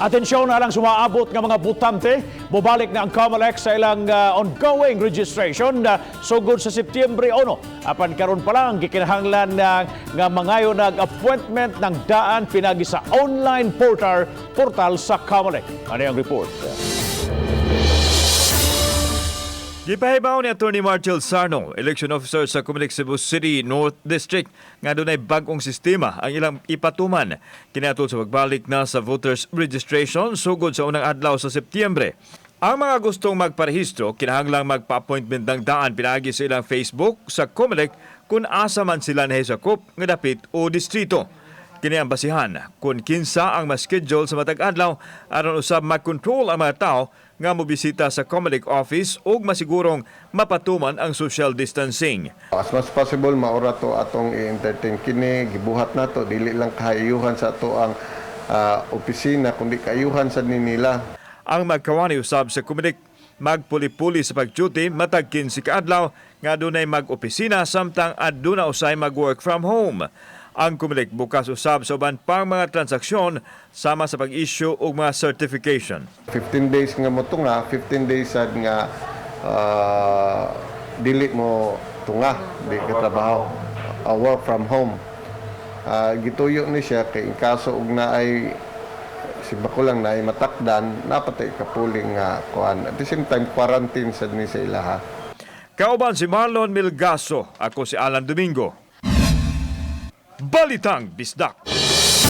Atensyon na lang sumaabot nga mga botante, mobalik na ang COMELEC sa ilang ongoing registration sugod sa Setyembre 1. Apan karon pa lang gikinahanglan na nga mangayo nag appointment ng daan pinagi sa online portal portal sa COMELEC. Ano ang report? Gipahibaw ni Attorney Marcel Sarno, election officer sa Comelec Cebu City North District, nga dunay bag-ong sistema ang ilang ipatuman kiniatol sa pagbalik na sa voters registration sugod sa unang adlaw sa Setyembre. Ang mga gustong magparehistro kinahanglang magpa-appointment ng daan pinaagi sa ilang Facebook sa Comelec kung asa man sila nahisakop nga dapit o distrito. Kini ang basihan kung kinsa ang ma-schedule sa matag adlaw aron usab makontrol ang mga tao nga mobisita sa Comelec office ug masigurong mapatuman ang social distancing. As much as possible, maura to atong i-entertain kini, gibuhat nato, dili lang kaayuhan sa ato ang opisina, kundi kaayuhan sa nila. Ang magkawani usab sa Comelec magpuli-puli sa pag-duty matag 15 ka adlaw nga adunay mag-opisina samtang aduna usay mag-work from home. Ang Comelec bukas usab sa uban pang mga transaksyon sama sa pag-issue og mga certification. 15 days nga mo tunga, 15 days sad nga dili mo tunga, di ka trabaho, work from home. Gituyo ni siya kay in kaso og naay si lang naay matakdan, napatay kapuling nga kuan. At the same time, quarantine sad ni sa ilaha. Kauban si Marlon Milgaso, ako si Alan Domingo. Balitang Bisdak.